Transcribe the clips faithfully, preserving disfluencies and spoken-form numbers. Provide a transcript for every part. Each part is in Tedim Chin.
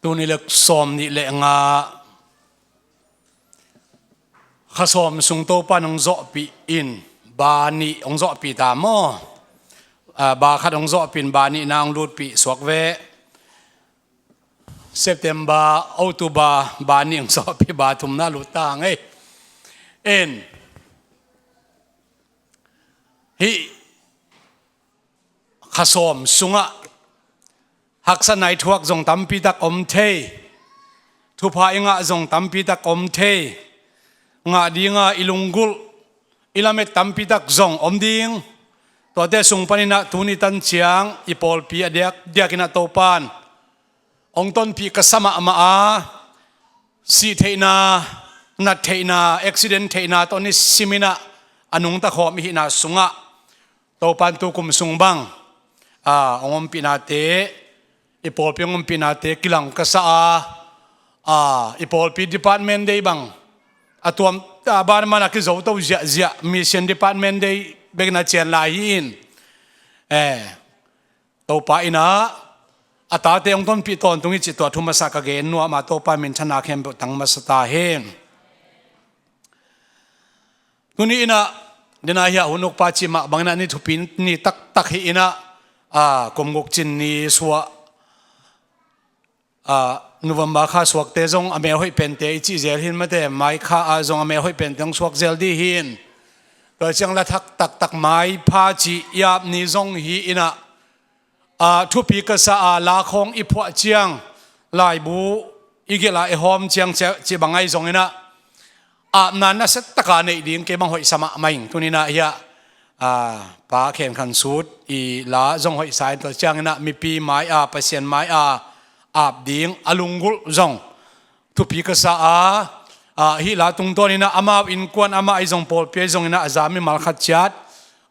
Tuni le sawm nih le nga, kha sawm sung Topa in hong zawhpih in, ba nih hong zawhpih ta maw? Ah, ba khat hong zawhpih in, ba nihna hong lutpih suak ve. September, October, ba nih hong zawhpih, ba thumna lut ta ngei. In, hih kha sawm sungah haksatna i thuak zong tampi tak om thei, thupha i ngah zong tampi tak om thei, ngah dinga i lunggulh, i lamet tampi tak zong om ding. Tuate sung paninah tuni tan ciang i pawlpi a diak, diakinah Topa in hong tonpih ka sa mahmah a, sih theihna, nat theihna, accident theihna tawh nisiminah a nungta khawm i hihna sungah Topa in tukum sung bang, a, hong ompihnate, i pawlpi hong ompihnate kilang ka sa a, a, i pawlpi department day bang a tuam, a, banmana kizo to ziahziah, mission department day bekin a cian lai hi in. Eh, Topa innah a tate hong tonpih tawntung hi cih tua thu masa ka gen nuam a, Topa minthanna khempeuh tang masa ta hen. Tuni innah, dena hiah hun ukpa cih mah banginah ni thupi ni taktak hi innah, a, kum guk cin ni suah, a, November kha suakte zong a mel hoih pente i cih zel hin mate, mai kha ah zong a mel hoih pente hong suak zel dih hin. Tua ciang la thak taktak maipha cih i ap ni zong hi innah, a, thupi ka sa a, la khawng i phuah ciang, laibu i gelh a i hawm ciang cih, cih bang ahi zonginah, apna nasiataka neih ding kei bang hoihsa mahmah ing. Tuninah hiah, a, Pa Khen Khan Sut i la zong hoihsa in, tua cianginah mipi mai-a, Pasian mai-a ap ding a lunggulh zong thupi ka sa a, a, hih la tungtawninah amau innkuan, amah ahi zong, pawlpi ahi zonginah a za mimal khat ciat,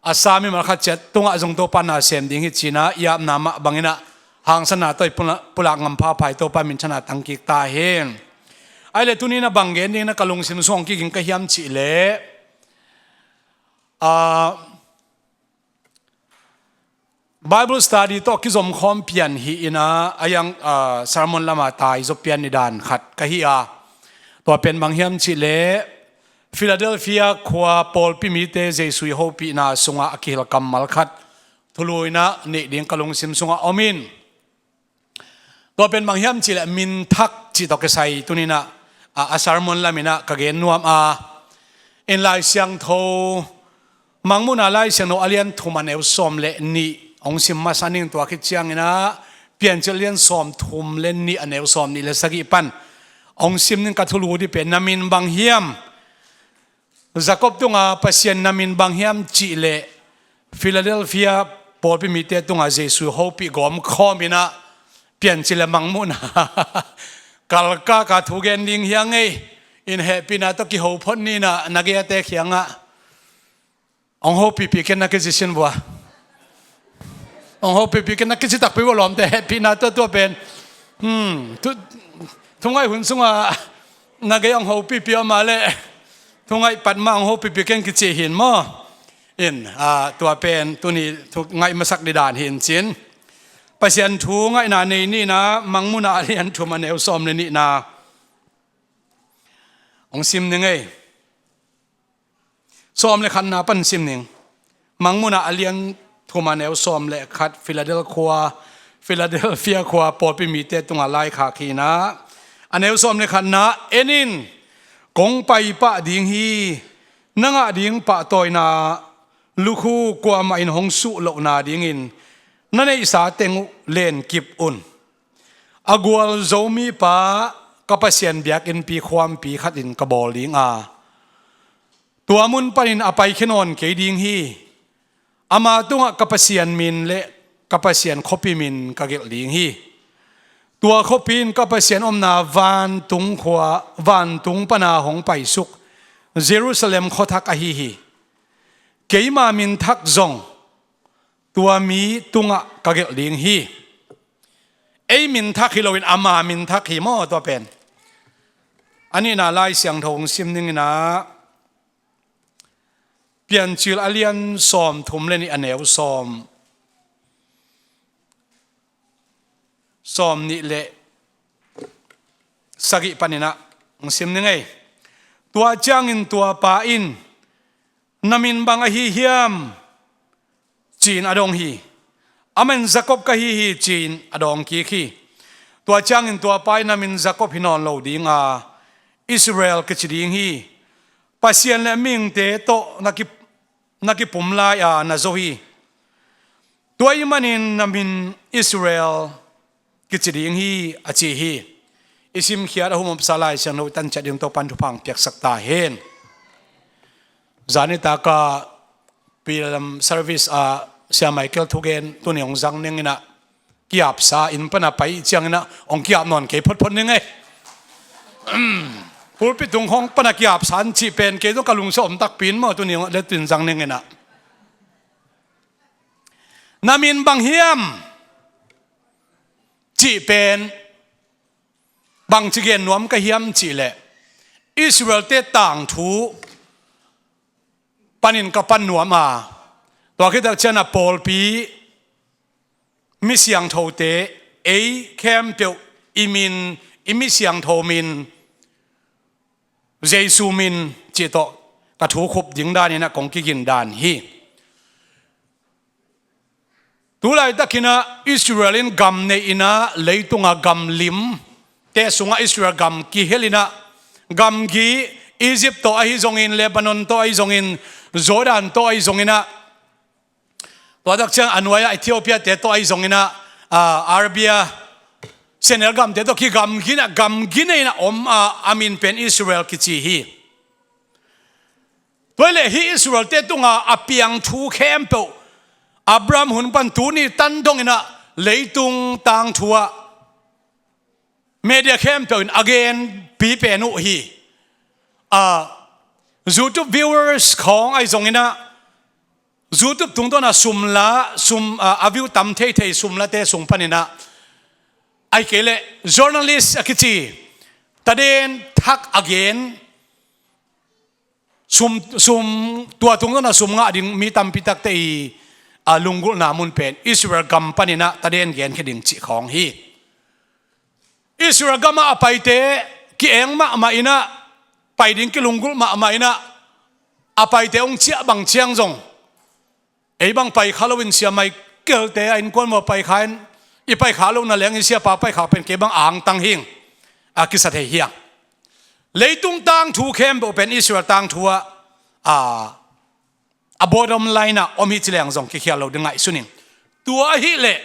a sa mimal khat ciat tungah zong Topa na sem ding hi cinah i apna mah banginah hangsanna tawh i pula-, pulak ngam phapha hi. Topa minthanna tangkik ta hen. Ahih leh tuni na bang gen ding na ka lungsim sung kiging ka hiam cih leh, a, Bible study tawh kizom khawm pian hi innah, a yang, a, sermon lama tai zaw pian ni dan khat ka hi a, tua pen bang hiam cih leh Philadelphia khua pawlpi mite Jesu i hopihna sungah a kihel kammal khat thulu innah neih ding ka lungsim sungah om in. Tua pen bang hiam cih leh minthak cih tawh kisai tuninah, a, a sermon laminah ka gen nuam a, in Lai Siangtho, Mangmuhna Lai Siangtho a lian thum a neu sawm le nih hong sim masa ning. Tua khit cianginah Piancil a lian sawm thum le nih a neu sawm nih le sagih pan hong sim ning. Ka thulu dih pen na min bang hiam? Jacob tunga Pasian na min bang hiam cih leh Philadelphia pawlpi mite tunga Jesu hopih gawm khawm innah Piancil le Mangmuhna kalkaka thu gen ding hi a ngei. In hehpihna tawh kiho phot ninah na gei a te khiangah hong hopihpih ken na kici sin vua. Hong hopihpih ken na kici takpi vua lawmte, hehpihna tawh tua pen. Hmm, thu, thungaih hun sungah na gei hong hopihpih a mah leh thungaih pat mah hong hopihpih ken kici hin maw? In, a, tua pen tuni thu ngaih masak dih dan hin cin. Pasian thu ngaihna nei nihna, Mangmuhna a lian thum a neu sawm le nihna hong sim ning ei. Sawm le khatna pan sim ning. Mangmuhna a lian thum a neu sawm le khat, Philadelphia khua, Philadelphia khua pawlpi mite tunga laikhak hinah, a neu sawm le khatna, en in, kong pai pah ding hi. Na ngah ding pahtawina lukhu kuamah in hong suh lohna dingin na neihsa teng uh lenkip un. A gualzo mipa ka Pasian biakinnpi khuampi khatin ka bawl ding a, tua mun panin a paikhia nawn kei ding hi. Ama tungah ka Pasian min le ka Pasian khuapi min ka gelh ding hi. Tua khuapi in ka Pasian omna vantung khua, vantung pana hong paisuk Jerusalem khuathak ahi hi. Keima min thak zong tua mi tungah ka gelh ding hi. Ei min thak hi loin ama min thak hi maw tua pen? A nihna Lai Siangtho hong sim ninginah Piancil a lian sawm thum le nih a neu sawm, sawm nih le sagih panin ah hong sim ning ei. Tua ciangin tua pa in, "Na min bang ahi hiam?" ci-in a dong hi. "Aman Jakob ka hi hi," ci-in a dawng kik hi. Tua ciangin tua pa in, "Na min Jakob hi nawn lo ding a, Israel kici ding hi. Pasian le mihingte tawh na ki, na kipum lai-a na zo hi. Tua ahih manin na min Israel kici ding hi," a ci hi. I simkhiat a humopsa Lai Siangtho i tan ciat ding Topa'n thupha hong piaksak ta hen. Zani taka P L M service ah Sia Michael thugen tuni hong zang ning in ah, kiapsa inn pan a pai ciangin ah hong kiap nawn kei photphot ning ei. Pulpit tung khawng pan a kiapsa an cih pen kei zong ka lungsim om takpi in maw, tuni hong le tun zang ning in ah. "Na min bang hiam?" cih pen bangci gen nuam ka hiam cih leh, Israelte tangthu panin ka pan nuam a, tua khit tak ciang a pawlpi mi siangthote, ei khempeuh i min, i mi siangtho min, Jesu min cih tawh ka thu khup ding dan in ah kong kigin dan hi. Tu laitakin ah Israel in gam nei in ah, leitung a gam limte sungah Israel gam kihel in ah, gamgi Egypt tawh ahi zongin, Lebanon tawh ahi zongin, Jordan tawh ahi zongin ah, tua tak ciang a nuai-ah Ethiopia-te tawh ahi zongin ah, ah, Arabia, Senegal gamte tawh kigamgi in ah, gamgi nei in ah om a, a min pen Israel kici hi. Tua hi leh hih Israelte tungah a piang thu khempeuh, Abraham hun pan tuni tan dongin ah leitung tangthu ah media khempeuh in a genpi pen uh hi. Ah, YouTube viewers khawng ahi zongin ah, YouTube tungtawn a sum la, sum, ah, a view tam theithei sum late sung panin ah, ahih kei leh journalist a kici, taden thak a gen, sum, sum, tua tungtawn a sum ngah ding mi tampi takte i, ah, lunggulhna mun pen Israel gam panin ah taden genkhia ding cih khawng hi. Israel gamah a paite ki-eng mahmah in ah, pai ding kilunggulh mahmah in ah, a paite hong ciah bang ciang zong, ei bang pai kha loin Sia Michael-te a innkuan maw pai kha in, i pai kha lo na leng i siapa pai kha pen kei bang a angtang hing, a kisa thei hi hang. Leitung tangthu khempeuh pen Israel tangthu ah, a, a bottom line ah om hi ci leng zong kikhial lo ding ngaihsun ing. Tua ahih leh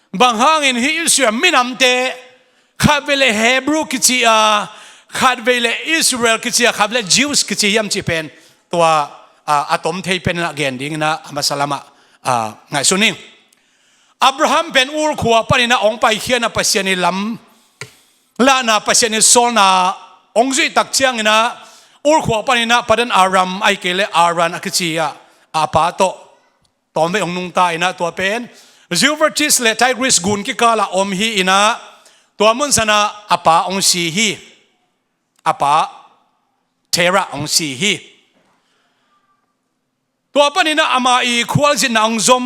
bang hangin hih Israel minamte, khatvei leh Hebrew kici a, khatvei leh Israel kici a, khatvei leh Jews kici hiam cih pen tua, a, a tom thei pen in ah gen dingin ah a masa lamah, a, ngaihsun ing. Abraham pen Ur khua panin ah hong paikhia in ah Pasian i lam lahna, Pasian i sawlna hong zuih tak ciangin ah, Ur khua panin ah Padan Aram, ahih kei leh Haran a kici ah, a pa tawh tawmvei hong nungta in ah, tua pen Euphrates leh Tigris gun kikal ah om hi in ah, tua mun san ah a pa hong si hi. A pa Terah hong si hi. Tua panin ah ama i khualzinna hong zom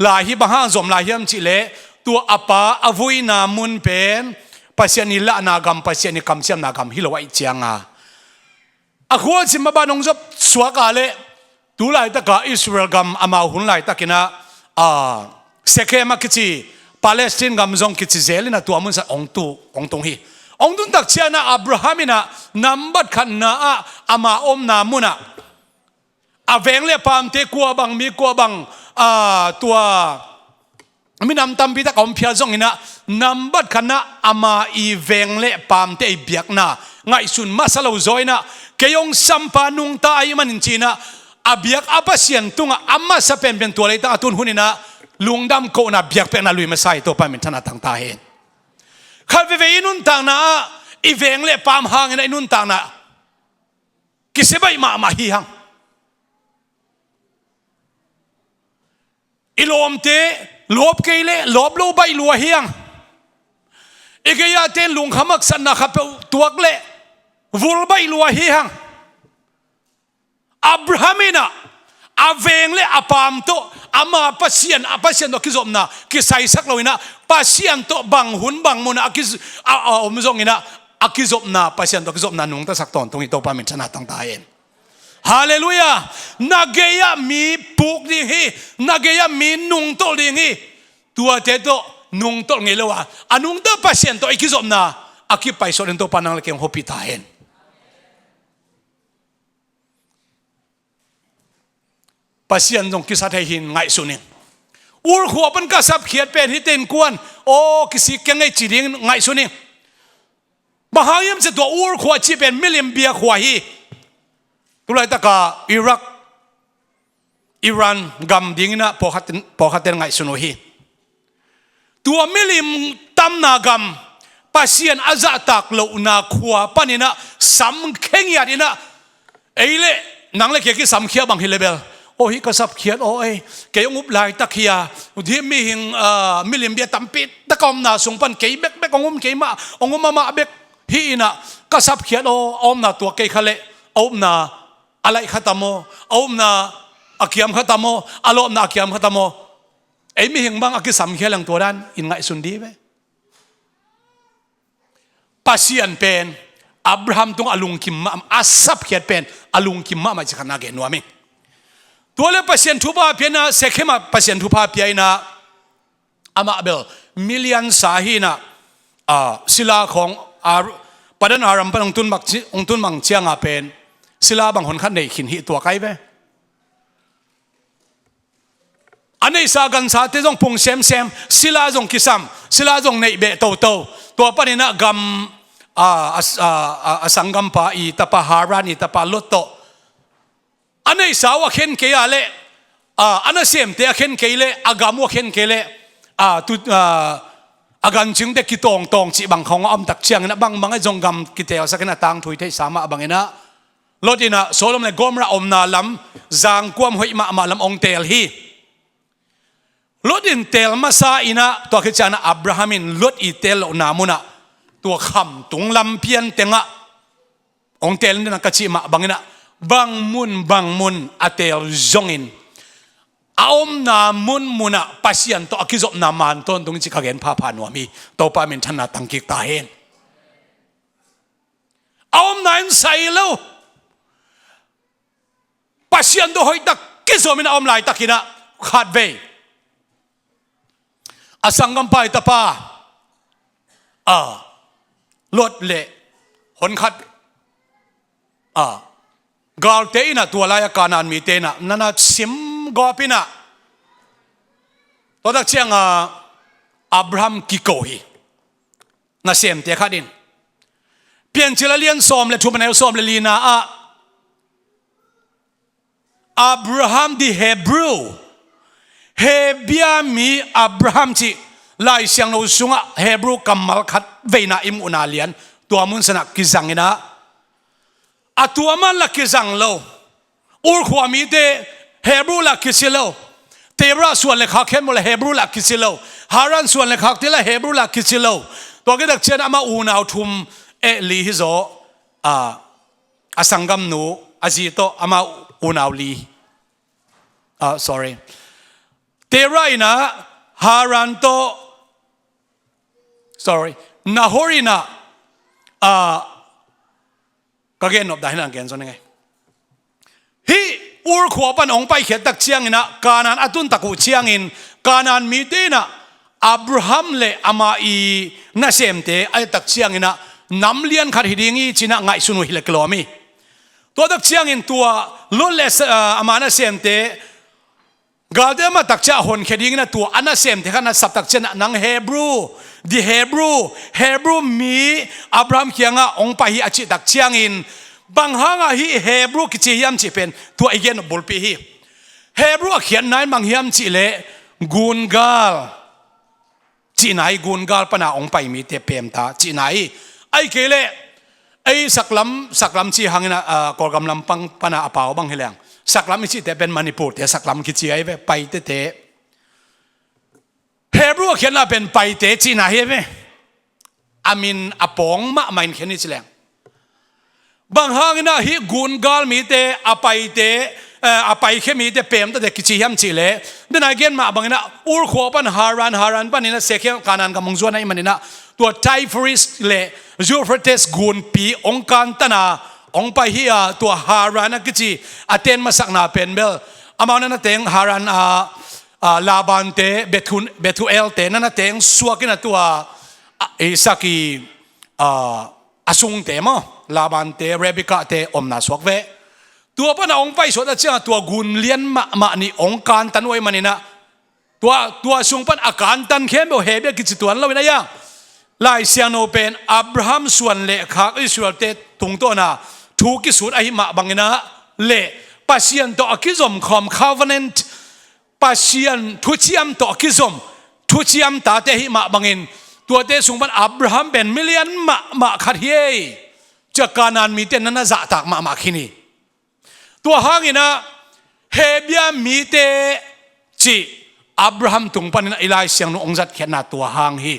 lai hi. Bang hang zom lai hiam cih leh, tua a pa a vuina mun pen Pasian i lahna gam, Pasian i kamsiamna gam hi lo ahih ciang a, a khualzin maban hong zop suak a leh, tu laitak a Israel gam amau hun laitakin ah, a, Shechem a kici, Palestine gam zong kici zel in ah tua mun san hong tu, hong tung hi. Hong tun tak ciang ah Abraham in ah nambat khatna ah ama omna mun ah, a veng le a paamte kua bang, mi kua bang, a, tua minam tampi tak a om phial zongin ah, nambat khatna ama i veng le paamte i biakna ngaihsun masa lo zaw in ah, kei hong sampa nungta ahih manin ci-in ah, a biak a Pasian tungah a masa penpen tua leitak a tun hun in ah, lungdam kohna biakpiakna lui masa hi. Topa minthanna tang ta hen. Khat veivei i nuntakna ah, i veng le paam hangin ah i nuntakna kisia baih mahmah hi hang. I lawmte lawp kei leh lawp lo baih lua hi hang. I gei-a ten lungkham haksatna khat peuh tuak leh vul baih lua hi hang. Abraham in ah a veng le a paam tawh, ama Pasian, a Pasian tawh kizopna kisaisak lo in ah, Pasian tawh bang hun bang mun ah a ki, a, a om zongin ah, a kizopna, Pasian tawh a kizopna nungtasak tawntung hi. Topa min thang a tang ta hen. Halleluiah. Na gei-ah mi puk ding hi. Na gei-ah mi nungtolh ding hi. Tuate tawh nungtolh ngei lo a, a nungta Pasian tawh i kizopna a kipaisuak ding Topa nang le kei hong hopih ta hen. Pasian zong kisa thei hi in ngaihsun ing. Ur khua pan ka sapkhiat pen hite in kuan, aw, kisik keng ei ci ding ngaihsun ing. Bang hang hiam cih leh tua Ur khua cih pen milim bia khua hi. Tulaitaka Iraq, Iran gam dingin ah pawlkhat, pawlkhatte in ngaihsun uh hi. Tua milim tamna gam, Pasian a zahtak lohna khua panin ah sam khengiat in ah, ei le nang le kei a kisamkhia bang hi le bel, aw, hih ka sapkhiat aw ei, kei hong up laitak hi a, hih mihing, ah, milim bia tampi tak a omna sung pan kei bekbek hong um, keimah hong um, amah bek hi in ah, ka sapkhiat aw, a omna tuak kei kha leh a upna a laih kha ta maw, a upna a kiam kha ta maw, a lawpna a kiam kha ta maw. Ei mihing bang a kisamkhia leng tua dan in ngaihsun dih ve. Pasian pen Abraham tungah a lungkim mah, a sapkhiat pen a lungkim mahmah cih khat na gen nuam hi. Tua le Pasian thupha pia in ah, Sekhem ah Pasian thupha pia in ah, amah bel milian sa hi in ah, ah, sila khawng, ah, Padan Aram pan hong tun mang ci-, hong tun mang ciang a pen sila bang honkhat nei khin hi, tua kai ve. A neihsa gansate zong pung semsem, sila zong kisam, sila zong neih beh toto. Tua panin ah gam, a, a, a, a, a sanggampa i tapa, Haran i tapa Lot tawh a neihsa uh a khen kei a leh, a, a nasemte a khen kei leh, a gam uh a khen kei leh, a, tu, a, a gancingte kitawngtawng cih bang khawng a om tak ciangin ah bangbang a zong gam kiteelsak in a tangthu i theihsa mah bangin ah Lot in ah Sodom le Gomorrah omna lam, zangkuam hoih mahmah lam hong teel hi. Lot in teel masa in ah, tua khit ciangin ah Abraham in Lot i teel lohna munah tua khamtung lampian tengah hong teel in ah ka cih mah bangin ah bang mun bang mun a teel zongin a omna munmunah Pasian tawh a kizopna man tawntung cih ka gen phapha nuam hi. Topa min thang a tang kik ta hen. A omna in sai lo. Pasian tawh hoihtak kizom in a om laitakin ah khatvei a sanggampa i tapa, a, Lot le honkhat, a, galte in ah, tua lai-a Kanaan mite in ah, na na sim gawp in ah, tua tak ciang a Abraham kiko hi. Nasemte khat in Piancil a lian sawm le thum, a neu sawm le lina ah Abraham the Hebrew, Hebia mi Abraham cih Lai Siangtho sungah Hebrew kammal khat veina i muhna lian, tua mun sanah kizang in ah, a tua man la kizang lo. Ur khua mite Hebrew la kici lo. Terah suan le khak khempeuh la Hebrew la kici lo. Haran suan le khakte la Hebrew la kici lo. Tua khit tak ciang amah unau thum eh li hi zaw. A, a sanggamnu, a zi tawh amah unau li. Ah, sorry. Terah in ah, Haran tawh, sorry, Nahor in ah, ah, ka gen nop dan hi in ah gen zaw ning ei. Hih Ur khua pan hong paikhiat tak ciangin ah, Kanaan a tun tak uh ciangin, Kanaan mite in ah Abraham le amah i nasemte a et tak ciangin ah, nam lian khat hi ding hi ci-in ah ngaihsun uh hi leh kilawm hi. Tua tak ciangin tua Lot le sa-, ah, ama nasemte, galte amah tak ciang a honkhia dingin ah tua a nasemte khat na sap tak ciang ah, nang Hebrew, the Hebrew, Hebrew mi Abraham kiangah hong pai hi a cih tak ciangin, bang hangah hih Hebrew kici hiam cih pen tua i gen bulpi hi. Hebrew a khiatna in bang hiam cih leh gungal cihna hi. Gungal pana hong pai mite pemta cihna hi. Ahih kei leh ei saklam, saklam cih hangin ah, ah, Kawlgam lampang pana a pau bang hi leng, saklam i cihte pen Manipur-te saklam kici ahi ve, Paite-te. Hebrew a khiatna pen Paite cihna hi ve. A min a pawng mahmah in khen hi ci leng. Bang hangin ah hih gungal mite, a Paite, eh, a paikhia mite pemtawte kici hiam cihleh, dena gen mah banginah Ur khua pan Haran, Haran paninah Sekhem Kanaan gam hong zuan ahih maninah tua Tigris le Euphrates gunpi hong kantana hong pai hi a, tua Haran a kici a ten masakna pen bel amau na na teng Haran a, a, Labante, Bethu-, Bethuelte na na teng suakin a tua, a, Isak i, a, a sungte maw, Labante, Rebekahte omna suak ve. Tua pana hong paisuah tak ciangah tua gun lian mahmah nih hong kantan uh ahih maninah tua, tua sung pan a kantan khempeuh Hebia kici tuan loin a iang. Lai Siangtho pen Abraham suan le khak Israelte tungtawna thu kisut ahih mah banginah le Pasian tawh a kizom khawm covenant, Pasian thuciam tawh a kizom thuciam tate ahih mah bangin tuate sung pan Abraham pen milian mahmah khat hi ei. Cia Kanaan mite na na zahtak mahmah khin hi. Tua hanginah Hebia mite cih Abraham tung paninah i Lai Siangtho hong zatkhiatna tua hang hi.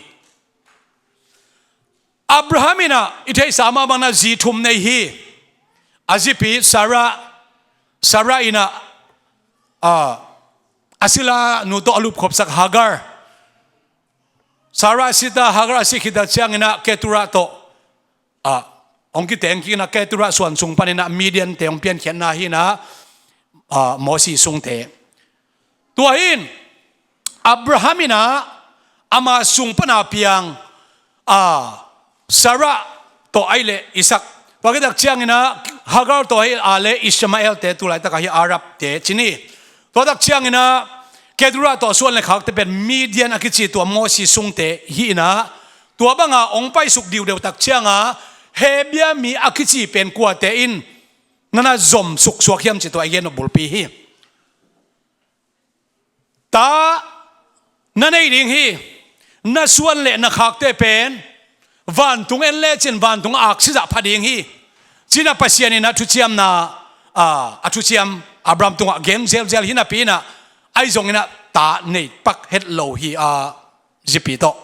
Abraham inah i theihsa mah banginah zi thum nei hi. A zipi Sarah, Sarah inah, a, a sila nu tawh a lupkhopsak Hagar. Sarah a sita Hagar a si khit tak cianginah Keturah tawh, a, hong kiteng kik inah Keturah suan sung paninah Midiante hong piankhiatna hinah, a, Mosi sungte. Tua hin Abraham inah ama sung pana piang, a, Sarah tawh ahih leh Isak. Tua khit tak cianginah Hagar tawh ahih a le Ishmaelte, tulaitak ahi Arabte ci ni. Tua tak cianginah Keturah tawh a suan le khakte pen Midian a kici tua Mosi sungte hi inah tua banga hong paisuk diudeu tak cianga Hebia mi a kici pen kuate in na na zom suksuak hiam cih tua i gen nop bulpi hi. Ta na nei ding hi. Na suan le na khakte pen vantung en lecin vantung a aksi zah pha ding hi. Cinah Pasian inah thuciamna, a, a thuciam Abraham tungah gen zelzel hi napi inah ahi zonginah ta nei pak het lo hi a zipi tawh.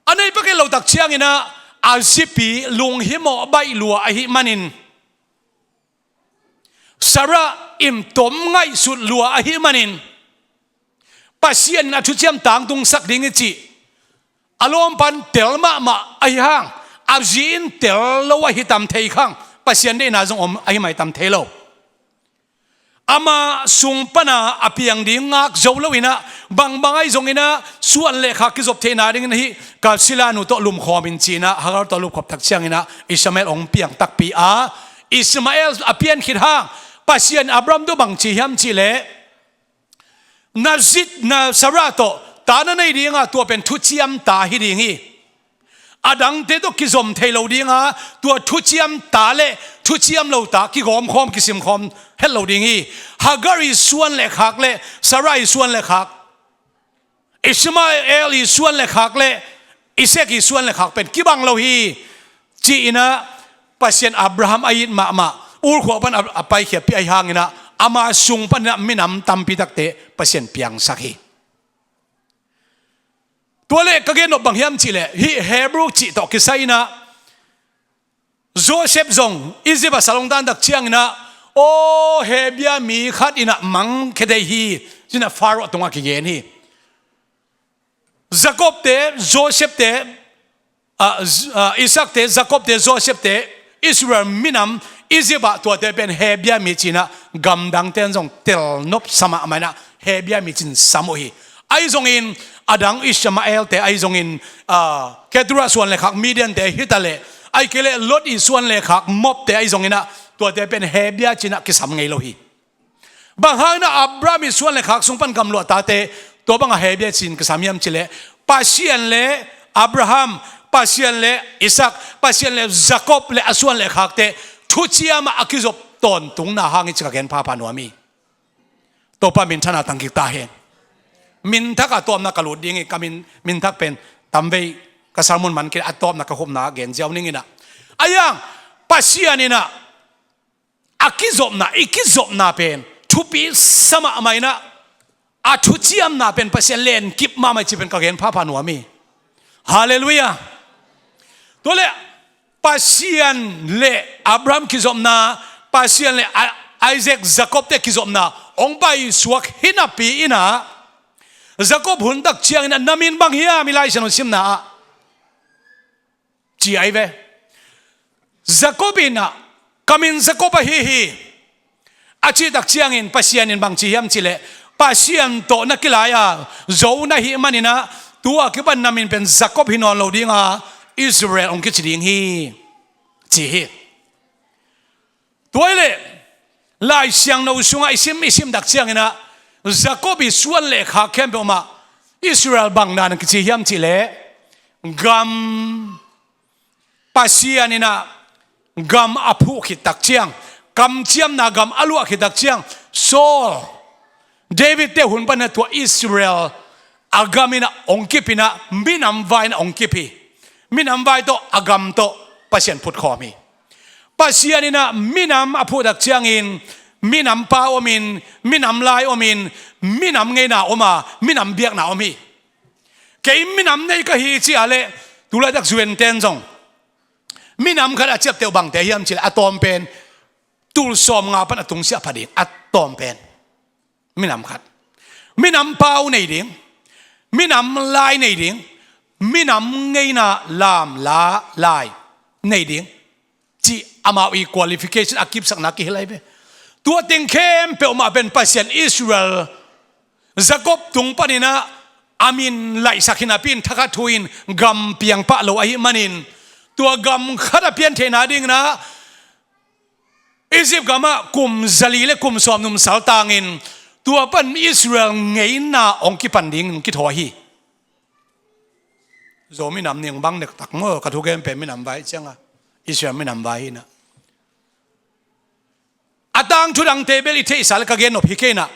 A nei pak het lo tak cianginah a zipi lunghimawh baih lua ahih manin Sarah imtom ngaihsut lua ahih manin Pasian in a thuciam tangtungsak ding i cih a lawm pan tel mahmah ahi hang a zi in tel lo ahi tam thei khang Pasian deihna zong om ahi mai tam thei lo. Ama sung pana a piang ding ngak zo loinah bangbang ahi zonginah suan le khak kizop theihna dingin ahi ka silanu tawh lumkhawm in cinah Hagar tawh lupkhop tak cianginah Ishmael hong piang takpi a Ishmael a pian khit hang Pasian Abraham tawh bang ci hiam cihleh na zit na Sarah tawh ta na nei dinga tua pen thuciam ta hi ding hi. A dangte tawh kizom thei lo dinga tua thuciam ta le thuciam lo ta kigawmkhawm kisimkhawm het lo ding hi. Hagar i suan le khak le Sarah i suan le khak Ishmael i suan le khak le Isaac i suan le khak pen kibang lo hi. Ci-inah Pasian Abraham a it mahmah Ur khua pan a, a paikhiatpih ahi hanginah ama sung paninah minam tampi takte Pasian piangsak hi. Tua le ka gen nop bang hiam cihleh hih Hebrew cih tawh kisai inah Joseph zong Egypt a salong dan tak cianginah aw Hebia mi khat inah mangkhia thei hi. Cinah Pharaoh tungah kigen hi. Jacob te Joseph te, a, Z-, a, Isaac te Jacob te Joseph te Israel minam Egypt ah tuate pen Hebia mi cinah gamdangte in zong tel nop sa mahmah inah Hebia mi cin sam uh hi. Ahi zongin a dang Ishmael te ahi zongin, a, Keturah suan le khak Midian te hi ta le ahi kei le Lot i suan le khak Moab te ahi zonginah tuate pen Hebia cinah kisam ngei lo hi. Bang hanginah Abraham i suan le khak sung pan gamluah tate tua bangah Hebia cin kisam hiam cihleh Pasian le Abraham, Pasian le Isaac, Pasian le Jacob le a suan le khakte thuciamah a kizop tawntungna hang hi ci ka gen phapha nuam hi. Topa minthana tangkik ta hen. Minthak a tawpna ka lut ding hi ka min, minthak pen tamvei ka sermon man kei a tawpna ka khupna gen ziau ninginah a iang Pasian inah a kizopna i kizopna pen thupi sa mahmah inah a thuciamna pen Pasian lenkip mahmah i ci pen ka gen phapha nuam hi. Halleluiah. Tua le Pasian le Abraham kizopna Pasian le a, Isaac, Jacob te kizopna hong paisuak hi napi in ah, Jacob hun tak ciangin ah na min bang hiam i Lai Siangtho simna ah ci ahi ve. Jacob in ah, "Ka min Jacob ahi hi," a cih tak ciangin Pasian in bang ci hiam cih leh, "Pasian tawh na kilai a zo na hih manin ah, tu a kipan na min pen Jacob hi nawn lo ding a, Israel hong kici ding hi," ci hi. Tua hi leh Lai Siangtho sungah i sim, i sim tak ciangin ah, Jacob i suan le khak khempeuh mah Israel bang dan kici hiam cih leh, gam, Pasian in ah gam a phuh khit tak ciang, kamciamna gam a luah khit tak ciang, Saul, David te hun panin ah tua Israel a gam in ah hong kip in ah, minam vai in ah hong kip hi. Minam vai tawh, a gam tawh Pasian phutkhawm hi. Pasian in ah minam a phuh tak ciangin, minam pau om in, minam lai om in, minam ngeina om a, minam biakna om hi. "Kei minam nei ka hi," ci a leh, tu laitak Zuen ten zong minam khat a ciapteh uh bangte hiam cih leh, a tawm pen tul sawmnga pan a tungsiah pha ding, a tawm pen minam khat. Minam pau nei ding, minam lai nei ding, minam ngeina lamla lai nei ding, cih amau i qualification a kipsakna kihilh ahi ve. Tua teng khempeuh mah pen Pasian Israel, Jacob tung panin ah a min laihsak hi napi in, thakhat thu in gam piang pah lo ahih manin, tua gam khat a pian theihna dingin ah Egypt gamah kum zali le kum sawm num saltangin, tua pan Israel ngeina hong kipan dingin kithawi hi. Zo minam ning bang nektak maw, ka thugen pen minam vai ciang a, Israel minam vai hi in ah. A tangthu dangte bel i theihsa leh ka gen nop hi kei in ah,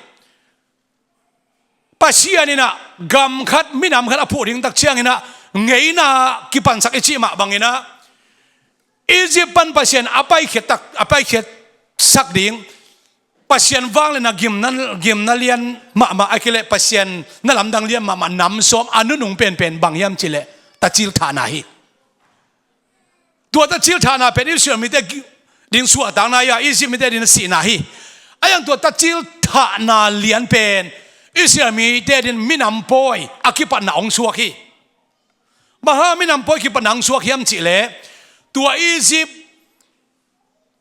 Pasian in ah gam khat, minam khat a phuh ding tak ciangin ah, ngeina kipansak i cih mah bangin ah, Egypt pan Pasian a paikhiat tak, a paikhiatsak ding, Pasian vangliatna gimna, gimna lian mahmah, ahih kei leh Pasian na lamdang lian mahmah nam sawm a nunung penpen bang hiam cih leh, tacil thahna hi. Tua tacil thahna pen Israel mite ding suahtakna hi a, Egypt mite ding sihna hi. Ahi zongin tua tacil thahna lian pen Israel mite ding minam pawi a kipatna hong suak hi. Bang hang minam pawi kipatna hong suak hiam cih leh, tua Egypt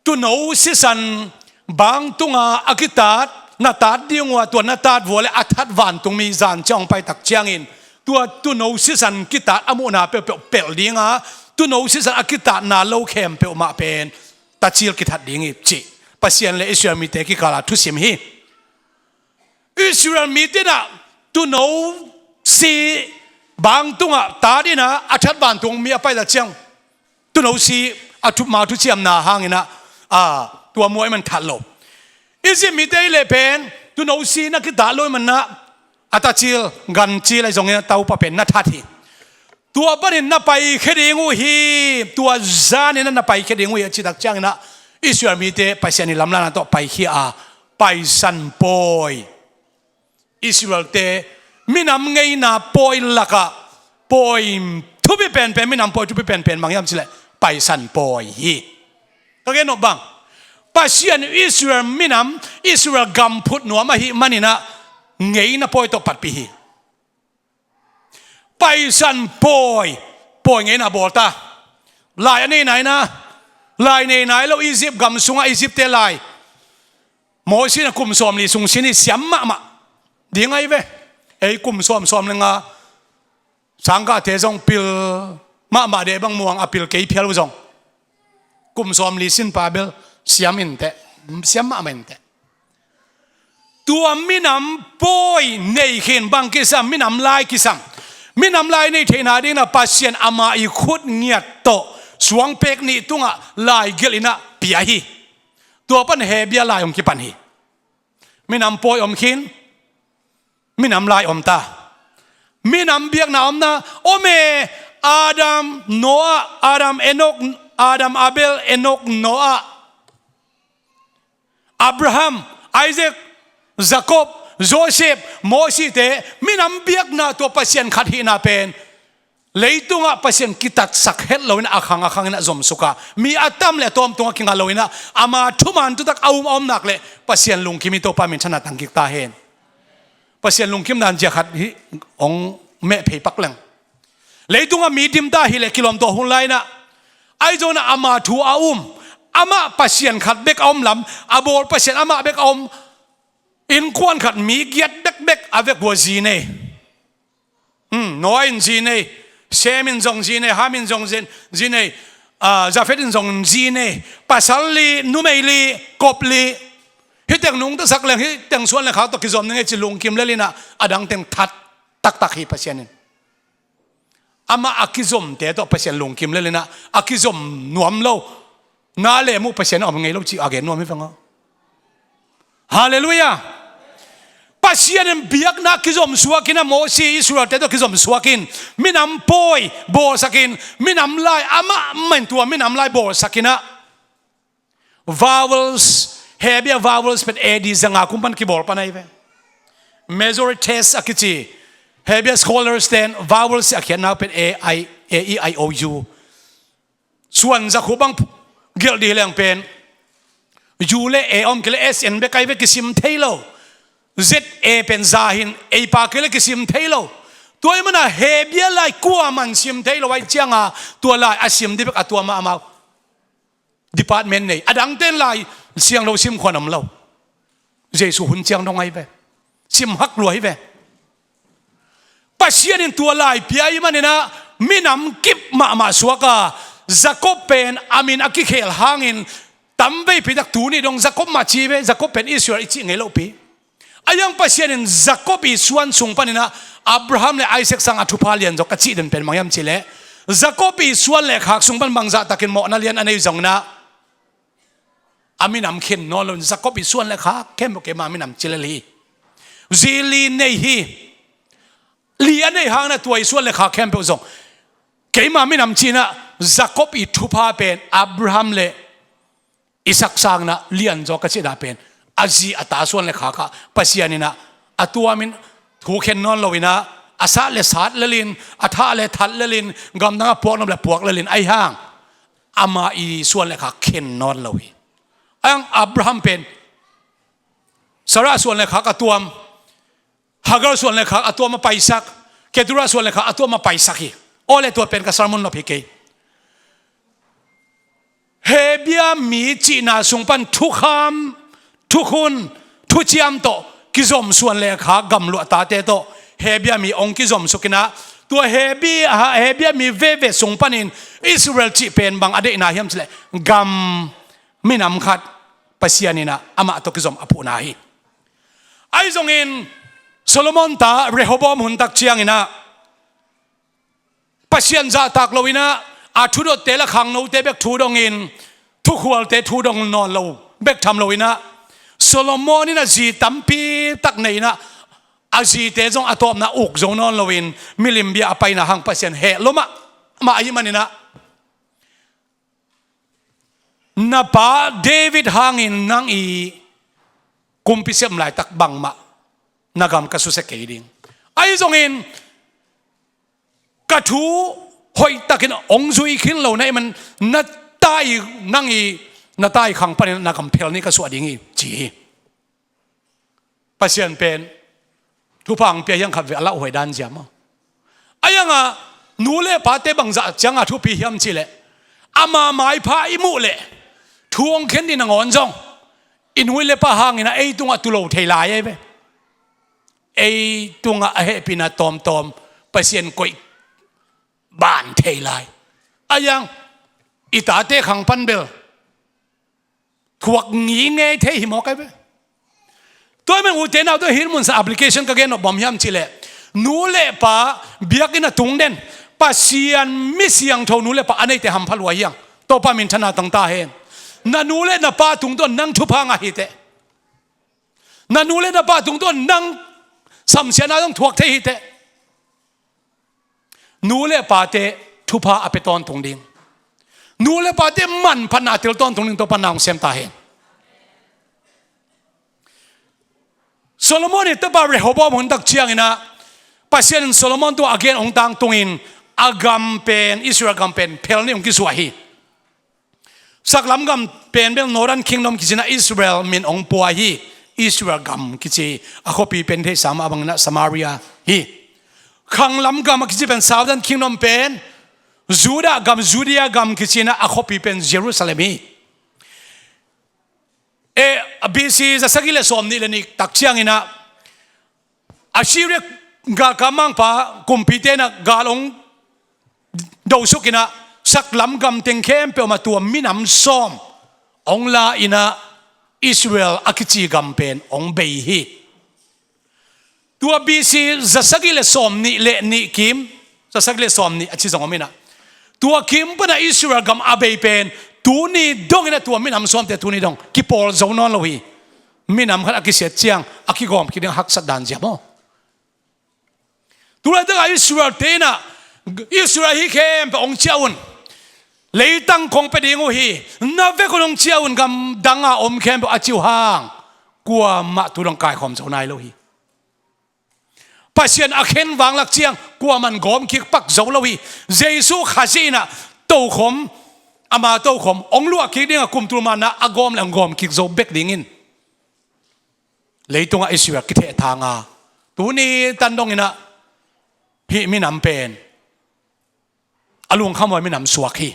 tuuno sisan bang tunga a kitat, na tat ding uh a, tua na tat vua leh a that vantungmi zan ciang hong pai tak ciangin, tua tuuno sisan kitat a muhna peuhpeuh pelh ding a, tuuno sisan a kitatna lo khempeuh mah pen tacil kithat ding hi cih Pasian le Israel mite kikal a thusim hi. Israel mite in ah tuuno si bang tungah tat in ah, a that vantungmi a pai tak ciang, tuuno si a thup ma thuciamna hangin ah, a, tua muai man that lo. Egypt mite i leh pen tuuno si na kitat lo i man ah, a tacil gancil ahi zongin ah Topa pen na that hi. Tua panin na paikhia ding uh hi, tua zanin ah na paikhia ding uh hi, a cih tak ciangin ah Israel mite Pasian i lamlahna tawh paikhia a, Paisan pawi. Israelte minam ngeina pawi lakah pawi thupi penpen, minam pawi thupi penpen bang hiam cih leh Paisan pawi hi. Ka gen nop bang, Pasian Israel minam, Israel gam phut nuam ahih manin ah ngeina pawi tawh patpih hi. Paisan pawi, pawi ngeina bawl ta. Lai a nei nai na, lai nei nai lo Egypt gam sungah Egypt-te lai. Moses in ah kum sawmli sung sin hi, siam mahmah ding ahi ve. Ei kum sawm, sawm le nga, sangkahte zong pil mahmah deh bang muang a, pil kei phial uh zong. Kum sawmli sin pa bel siam inteh, siam mahmah inteh. Tua minam pawi nei khin bang kisam, minam lai kisam. Minam lai nei theihna dingin ah Pasian ama i khut ngiat tawh suangpek nih tungah lai gelh in ah pia hi. Tua pan Hebru lai hong kipan hi. Minam pawi om khin, minam lai om ta. Minam biakna omna om e, Adam, Noah, Adam, Enok, Adam, Abel, Enok, Noah, Abraham, Isaac, Jacob, Joseph, Moses-te, minam biakna tua Pasian khat hihna pen Leitungah Pasian kitatsak het loin a khang a khangin a zomsuk a, mi a tam le a tawm tungah kinga loin ama thuman thutak a um a om nak leh Pasian lungkim hi. Topa min thana tangkik ta hen. Pasian lungkim dan zia khat hi, hong meh phei pak leng. Leitungah mi dimta hileh kilawm tawh hun lai-in ah, ahi zongin ama thu a um, amah Pasian khat bek a om lam a bawl, Pasian amah bek a om innkuan khat mi giat bekbek a vek uh a zi nei. Hmm, Noah in zi nei, Shem in zong zi nei, Ham in zong zi, zi nei, ah, Japheth in zong zi nei. Pasal li, numei li, kop li. Hih teng nungta sak leng, hih teng suan le khak tawh kizom ning ei ci lungkim lel-in ah, a dang teng that taktak hi Pasian in. Amah a kizomte tawh Pasian lungkim lel-in ah, a kizom nuam lo. Na le muh Pasian a om ngei lo cih a gen nuam hi veng aw. Halleluiah. Pasian in biakna kizom suakin ah, Mosi, Israelte tawh kizom suakin, minam pawi bawlsakin, minam lai, amah mah in tua minam lai bawlsakin ah, vowels, Hebia vowels pen A D zanga kum pan kibawl pan ahi ve. Masoretes a kici Hebia scholars ten vowels a khiatna pen A I, A E I O U. Suan zakhup bang gelh dih leng pen U le A om kei le S N bek ahi ve, kisim thei lo. Z A pen za hi-in, A pa kei le kisim thei lo. Tua ahih manin ah Hebia lai kuaman sim thei lo ahih ciangin ah, tua lai a sim dih bek a tua mahmah uh. Department nei, a dangte'n Lai Siangtho sim khuan om lo. Jesu hun ciang dong ahi ve. Sim hak lua hi ve. Pasian in tua lai pia ahih manin ah minam kip mahmah suak a, Jakob pen a min a kikhel hangin tamveipi tak tuni dong Jakob mah ci ve, Jakob pen Israel i cih ngei lopi. Ahi zong Pasian in Jakob i suan sung panin ah Abraham le Isaac sangin a thupha lianzaw ka cih den pen bang hiam cih leh, Jakob i suan le khak sung pan bangzah takin mawhna lian a nei zongin ah, a minam khen nawn loin Jakob i suan le khak khempeuh keima minam ci lel hi. Zi li nei hi. Li a neih hangin ah tua i suan le khak khempeuh zong keima minam ci-in ah, Jakob i thupha pen Abraham le Isaac sangin ah lianzaw ka cih dan pen, a zi a ta suan le khak ah Pasian in ah a tuamin thu khen nawn loin ah, a sat le sat lel-in, a that le that lel-in, gamdang a puak nop le puak lel-in, ahi hang ama i suan le khak khen nawn lo hi. Ahi hang Abraham pen Sarah suan le khak a tuam, Hagar suan le khak a tuam a paisak, Keturah suan le khak a tuam a paisak hi. Aw le, tua pen ka sermon nop hi kei. Hebia mi cihna sung pan thukham, thukhun, thuciam tawh kizom suan le khak gamluah tate tawh Hebia mi hong kizom sukin ah, tua Hebia, Hebia mi veve sung panin Israel cih pen bang a deihna hiam cih leh, gam, minam khat Pasian in ah amah tawh kizom a puhna hi. Ahi zongin Solomon ta Rehoboam hun tak ciangin ah, Pasian zahtak loin ah, a thudotte le khangnote bek thu dongin, thukhualte thu dong nawn lo bek tham loin ah, Solomon in a zi tampi tak nei-in ah, a zite zong a tawpna uk zo nawn loin, milim bia a paina hang Pasian heh lua mahmah ahih manin ah, na pa David hangin nang i kumpi sem laitak bangmah na gam ka susia kei ding. Ahi zongin ka thu hoihtakin hong zui khin lo na hih man, na ta i, nang i, na ta i khang panin na gam phel ni ka suah ding hi, ci hi. Pasian pen thupha hong pia hi hang, khat vei a lauhuai dan zia maw. Ahi hangah nu le pate bangzah ciangah thupi hiam cih leh, ama maipha i muh leh thu hong khen ding nangawn zong i nu le pa hangin ah ei tungah tu lo thei lai ahi ve. Ei tungah a hehpihna tawmtawm Pasian koih ban thei lai. Ahi hang i tate khang pan bel thuak ngingei thei hi mawk ahi ve. Tua ahih manin ute naute, hih mun sungah application ka gen nop bang hiam cih leh, nu le pa biakinn a tung den, Pasian mi siangtho nu le pa a neite hampha lua hi hang. Topa min thana tang ta hen. Na nu le na pa tungtawn nang thupha ngah hi teh. Na nu le na pa tungtawn nang samsiatna zong thuak thei hi teh. Nu le pate thupha a pia tawntung ding, nu le pate manphatna a tel tawntung ding Topa na hong sem ta hen. Solomon i tapa Rehoboam hun tak ciangin ah, Pasian in Solomon tungah a gen hong tangtungin, a gam pen, Israel gam pen phel nih hong kisuah hi. Saklam gam pen bel Northern Kingdom kici in ah Israel min hong pua hi. Israel gam kici a khuapi pen theihsa mah bangin ah Samaria hi. Khanglam gam a kici pen Southern Kingdom pen Judah gam, Judea gam kici in ah a khuapi pen Jerusalem hi. Eh, B C za sagih le sawm nih le nih tak ciangin ah Assyria galkap mangpa kumpite in ah gal hong dosuk in ah saklam gam teng khempeuh mah tua minam sawm hong la in ah Israel a kici gam pen hong bei hi. Tua B C za sagih le sawm nih le nih kim, za sagih le sawm nih a ci zong om in ah, tua kim pan a Israel gam a bei pen tuni dong in ah tua minam sawmte tuni dong kipawl zo nawn lo hi. Minam khat a kisiat ciang a kigawm kik ding a haksat dan zia maw? Tulaitak a Israel te in ah, Israel hih khempeuh hong ciah un, leitang kong pia ding uh hi, na vek un hong ciah un, gam dang a om khempeuh a ci uh hang, kuamah tu dong kaikhawm zo nai lo hi. Pasian a khen vanglak ciang kuaman gawm kik pak zo lo hi. Jesu Khazih in ah tokhom, ama tokhom hong luah kik ding a kum tul manna a gawm le hong gawm kik zo bek dingin leitungah Israel kithehthang a, tuni tan dong in ah hih minam pen a lungkhamhuai minam suak hi.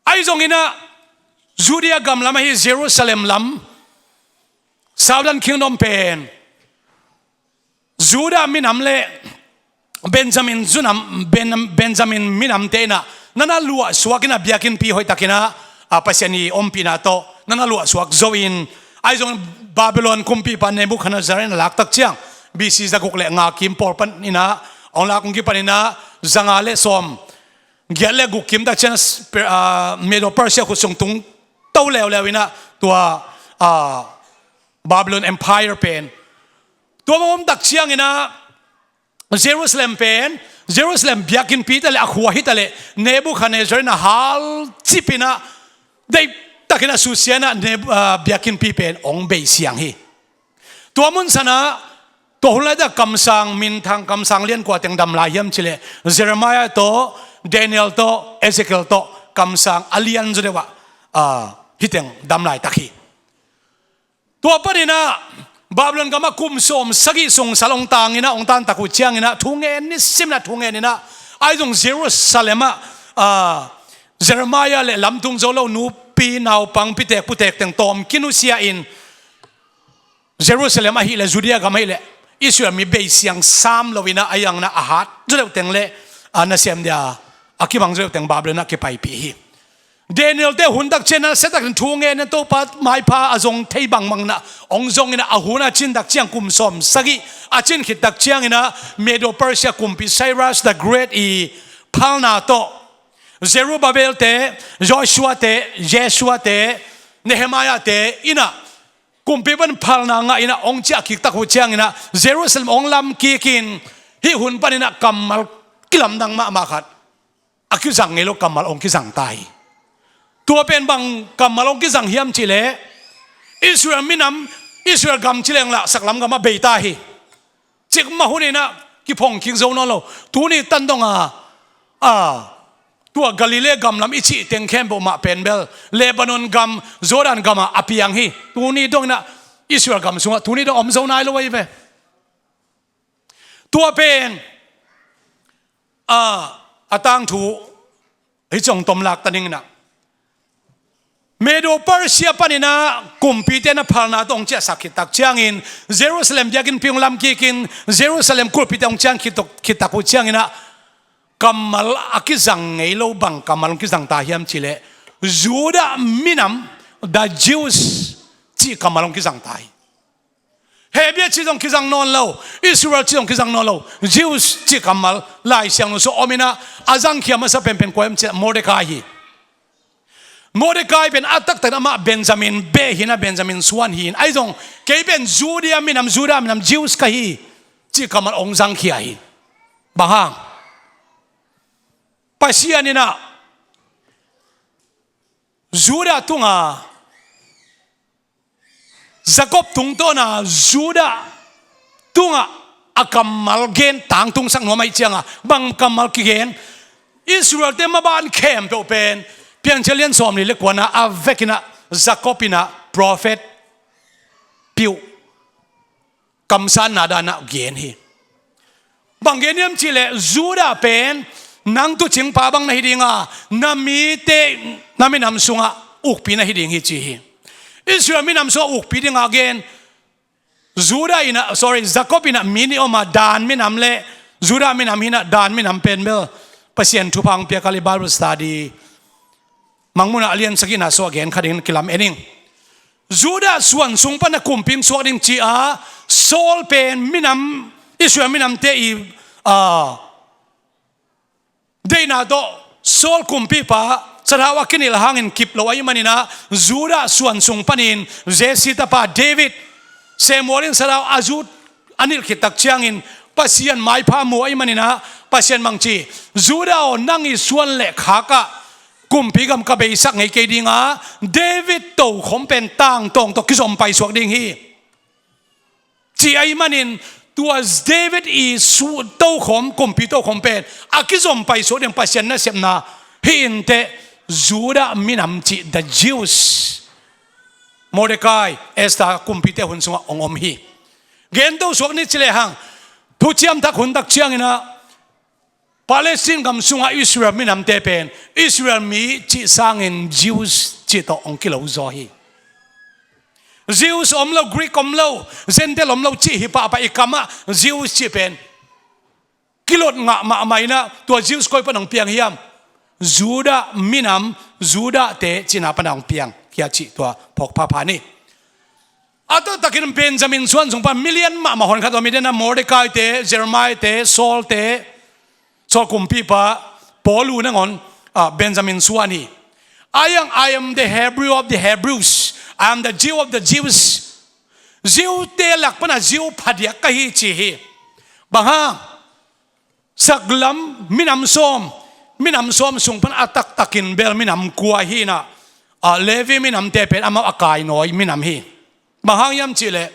Ahi zongin ah Judea gam lam ahi Jerusalem lam, Southern Kingdom pen Judah minam le Benjamin zunam, Ben-, Benjamin minamte in ah na na luahsuak in ah biakinnpi hoihtakin ah, a, Pasian i ompihna tawh na na luahsuak zo in, ahi zong Babylon kumpipa Nebuchadnezzar in a laktak ciang B C za guk le nga kim pawl pan in ah hong lak hong kipan in ah za nga le sawm giat le guk kim tak ciang, a, Medo Persia khut sung tung to leuleu in ah tua, a, Babylon Empire pen tua mah om tak ciangin ah Jerusalem pen, Jerusalem biakinnpi ta le a khua hi ta le Nebuchadnezzar in a halcip in ah deihtakin a susia in ah Neb-, ah, biakinnpi pen hong beisiang hi. Tua mun sanah tua hun laitak kamsang minthang, kamsang lian kua teng dam lai hiam cih leh Jeremiah tawh, Daniel tawh, Ezekiel tawh kamsang a lian zaw deuh ah, ah, hih teng dam laitak hi. Tua panin ah Babylon gamah kum sawm sagih sung sal hong tang in ah, hong tantak uh ciangin ah thu ngen, nisim in ah thu ngen in ah, ahi zong Jerusalem ah, ah, Jeremiah le lamtung zo lo nupi naupang pitek putek teng tawm kinusia in Jerusalem ahih leh Judea gam ahih leh Israel mi beisiang sam lo in ah, a iang in ah a hat zaw deuh teng le, ah, nasem dia a kibang zaw deuh teng Babylon ah kipaipih hi. Daniel te hun tak ciang a siatak in thu ngen in Topa maipha a zong thei bangbang in ah hong zong in ah, a hun a cin tak ciang kum sawm sagih a cin khit tak ciangin ah Medo Persia kumpi Cyrus the Great i phalna tawh Zerubbabel te, Joshua te, Jeshua te, Nehemiah te in ah kumpi pan phalna ngah in ah hong ciah kik tak uh ciangin ah Jerusalem hong lam kik in hih hun panin ah kammal kilamdang mahmah khat a kizang ngei lo kammal hong kizang ta hi. Tua pen bang kammal hong kizang hiam cih leh Israel minam, Israel gam ci leng lah saklam gamah bei ta hi. Cikmah hun in ah kiphong kik zo nawn lo. Tuni tan dong a, a, tua Galilee gam lam i cih teng khempeuh mah pen bel Lebanon gam, Jordan gam ah a piang hi. Tuni dong in ah Israel gam sungah tuni dong om zo nai lo ahi ve. Tua pen, a, a tangthu hi cong tom lak ta ning in ah Medo Persia panin ah kumpite na phalna tawh hong ciahsak khit tak ciangin Jerusalem biakinnpi hong lam kik in Jerusalem kulhpite hong ciang khit tak, khit tak uh ciangin ah kammal a kizang ngei lo bang kammal hong kizang ta hiam cih leh Judah minam, the Jews cih kammal hong kizang ta hi. Hebrew cih zong kizang nawn lo, Israel cih zong kizang nawn lo, Jews cih kammal Lai Siangtho sung om in ah a zangkhia masa penpen kua hiam cih leh Mordecai hi. Mordecai pen a taktak in amah Benjamin beh hi in ah Benjamin suan hi in, ahi zong kei pen Judea minam, Judah minam, Jews ka hi cih kammal hong zangkhia hi. Bang hang? Pasian in ah Judah tungah Jacob tungtawna Judah tungah a kammal gen tangtungsak nuam ahih cianga, bang kammal kigen? Israelte maban khempeuh pen Piancil lian sawmli le kuana a vekinah Jacob inah prophet piuh kamsanna danah gen hi. Bang gen hiam cihleh, Judah pen nang tuucingpa bang na hi dinga, na mite, na minam sungah ukpi na hi ding hi ci hi. Israel minam sungah ukpi dinga gen, Judah inah, sorry, Jacob inah mi nih om a, Dan minam le Judah minam hinah, Dan minam pen bel Pasian thupha hong piak a, i Bible study Mangmuhna a lian sagihna sungah gen kha dingin kilam en ing. Judah suan sung pana kumpi suak ding ci-a, Saul pen minam, Israel minamte i, a, deihna tawh Saul kumpipa sathau a kinilh hangin kip lo ahih maninah, Judah suan sung panin Jesse tapa David, Samuel in sathau a zut a nilh khit tak ciangin Pasian maipha mu ahih maninah, Pasian bang ci, Judah aw, nang i suan le khakah kumpi gam ka beisak ngei kei dinga, David tokhom pen tangtawng tawh kizom paisuak ding hi, ci ahih manin, tua David i su-, tokhom, kumpi tokhom pen a kizom paisuak ding Pasian nasepna hi inteh, Judah minam cih, the Jews, Mordecai, Esther kumpite hun sungah hong om hi. Gento suak ni ci lehang, thuciam thak hun tak cianginah Palestine gam sungah Israel minamte pen Israel mi cih sangin Jews cih tawh hong kilo zaw hi. Jews om lo, Greek om lo, Gentile om lo cih hi pahpah, i kamah Jews cih pen kilot ngah mahmah inah, tua Jews koi pan hong piang hiam? Judah minam, Judah-te cihna pana hong piang khia cih tua phawk phapha ni. A taktakin Benjamin suan sung pan milian mahmah hon khat om hi dena, Mordecai-te, Jeremiah-te, Saul-te, Saul kumpipa, Paul u nangawn, ah, Benjamin suan hi. Ayang, "I am the Hebrew of the Hebrews. I am the Jew of the Jews." Jew-te lak pana Jew phadiak ka hi ci hi. Bang hang? Saklam minam sawm, minam sawm sung pan a taktakin bel minam kua hinah, a, Levi minamte pen amau a kainawi minam hi. Bang hang hiam cihleh,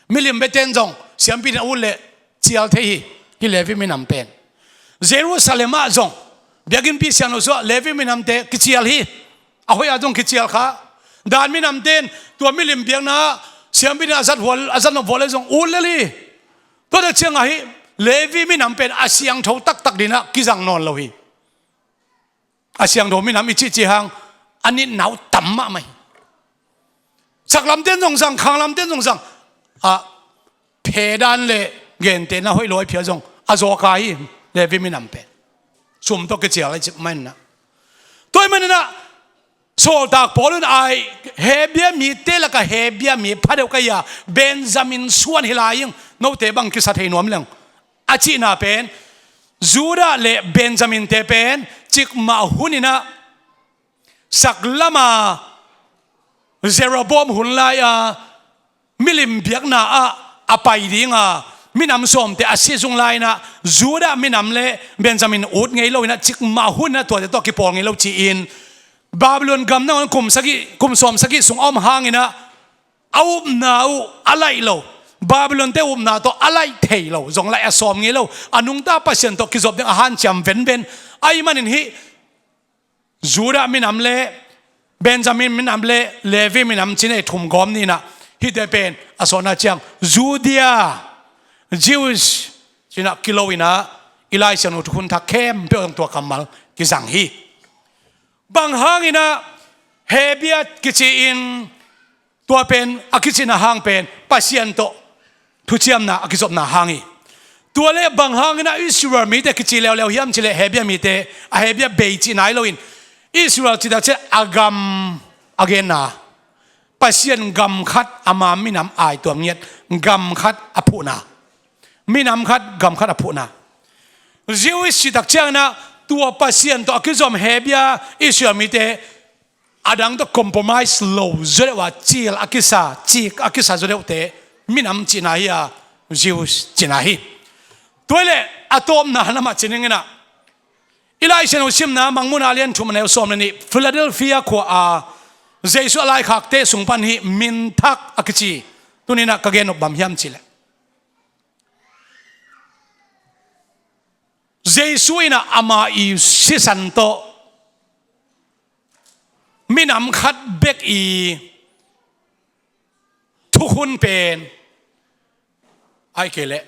milim biate in zong siampi in a ut leh cial thei hi, hi Levi minam pen. Jerusalem ah zong biakinnpi siangtho sungah Levi minamte kicial hi. A hoih ah zong kicial kha. Dan minamte in tua milim biakna ah siampi in a zat hual, a zat nop hual leh zong ut lel hi. Tua tak ciangah hi Levi minam pen a siangtho taktak dinah kizang nawn lo hi. A siangtho minam i cihcih hang a nitna uh tam mahmah hi. Saklamte in zong zang, khanglamte in zong zang. A, phedan le gentehna hoih lo a phia zong a zawka hi Levi minam pen. Sum tawh kicial a cih maninah. Tua ahih maninah, Sawltak Paul in ai, Hebia mite lakah Hebia mi phadeuh ka hi a, Benjamin suan hi lai ing, note bang kisa thei nuam leng, a cihna pen, Judah le Benjamin-te pen cikmah huninah, saklama Jeroboam hun lai-a milim biakna ah a pai dinga, minam sawmte a si zung lai-inah, Judah minam le Benjamin ut ngei loinah, cikmah huninah tuate tawh kipawl ngei lo ci-in, Babylon gam nangawn kum sagih, kum sawm sagih sung a om hanginah, a upna uh a laih lo, Babylon-te upna tawh a laih thei lo, zong laih a sawm ngei lo, a nungta Pasian tawh kizop ding a hanciam venven ahih manin hih Judah minam le Benjamin minam le Levi minam cinei thum gawm ninah, hihte pen a sawtna ciang Judea, Jewish cinah kilo inah, i Lai Siangtho thukhun thak khempeuh zong tua kammal kizang hi. Bang hanginah Hebia kici-in, tua pen a kicihna hang pen Pasian tawh thuciamna a kizopna hang hi. Tua le bang hanginah Israel mite kici leuleu hiam cihleh, Hebia mite, a Hebia bei cihna hi loin, Israel cih tak ciang a gam a genna, Pasian gam khat, ama minam ai tuam ngiat gam khat a phuhna, minam khat gam khat a phuhna. Jewish cih tak cianginah tua Pasian tawh a kizom Hebia Israel mite a dang tawh compromise lo zaw deuh a, cil a kisa, cik a kisa zaw deuhte minam cihna hi a, Jews cihna hi. Tua hileh a tawpna lamah ci ninginah, i Lai Siangtho simna Mangmuhna a lian thum a neu sawm le nih, Philadelphia khua-a Jesuh a laikhakte sung pan hih minthak a kici, tuninah ka gen nop bang hiam cihleh, Jesu in ah ama i sisan tawh minam khat bek i thukhun pen, ahih kei leh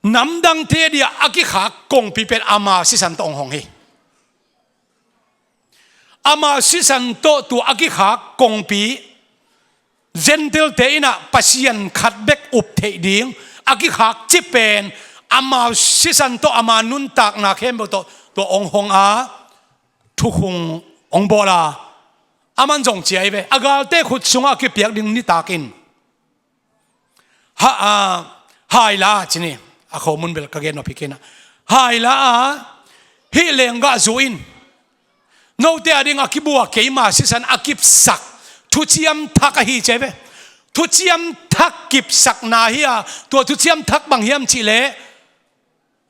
namdangte dia a kikhak kongpi pen ama sisan tawh hong hong hi. Ama sisan tawh tua a kikhak kongpi, Gentile-te in ah Pasian khat bek up theih ding a kikhak cih pen, ama sisan tawh ama nuntakna khempeuh tawh tua hong hong a, thukhun hong bawl a, aman zong ci hi ve. A galte khut sungah a kipiak ding nitak in, ha, a, hai la a ci ni, a khomun bel ka gen nop hi kei na. Hai la a, hih lenggah zu in, note a ding a kibua keima sisan a kipsak thuciam thak ahi ci hi ve. Thuciam thak kipsakna hi a, tua thuciam thak bang hiam cih leh,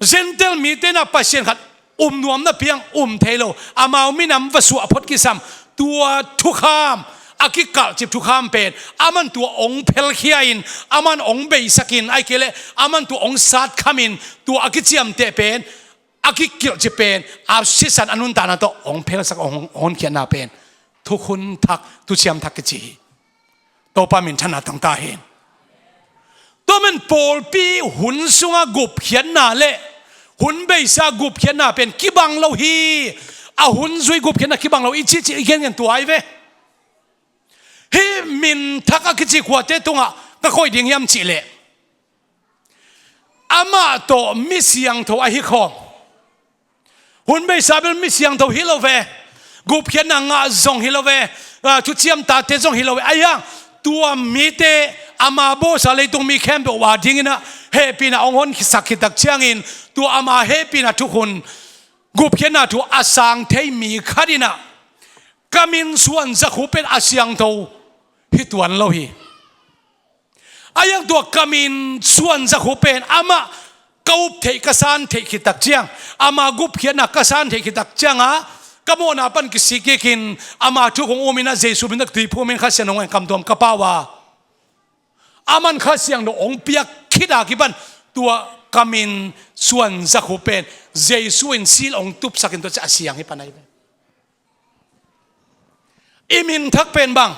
Gentile mite in ah Pasian khat um nuam napi-in um thei lo, amau minam va suah phot kisam, tua thukham, a kikalhcip thukham pen, aman tua hong phelkhia in, aman hong beisak in, ahih kei leh aman tua hong satkham in, tua a kiciamteh pen, a kikilhcip pen, a sisan a nuntakna tawh hong phelsak, hong, hong honkhiatna pen thukhun thak, thuciam thak kici hi. Topa minthanna tang ta hen. Tua man pawlpi hun sunga gupkhiatna le hun beisa gupkhiatna pen kibang lo hi. A hun zui gupkhiatna kibang lo i cih cih i gen gen tua hi ve. Hih minthak a kici kuate tungah ka koih ding hiam cih leh, amah tawh mi siangtho ahi khawm, hun beisa bel mi siangtho hi lo ve, gupkhiatna ngah zong hi lo ve, a, thuciam tate zong hi lo ve. Ahi hang tua mite ama bawlsa leitung mi khempeuh a dingin ah hehpihna hong honsak khit tak ciangin, tua ama hehpihna thukhun, gupkhiatna thu a sang thei mi khat in ah, ka min suan zakhu pen a siangtho hi tuan lo hi. Ahi hang tua ka min suan zakhu pen amah ka up theih, ka san theih khit tak ciang, ama gupkhiatna ka san theih khit tak ciang a, ka mawhna pan kisik kik in, ama thu kong um in ah Jesu min tawh tui phum in Kha Siangtho hong en, kam tuam ka pau a, aman Kha Siangtho hong piak khit a kipan tua ka min suan zakhu pen Jesu in seal hong tupsak in tua ciang a siang hi pan ahi ve. I min thak pen bang,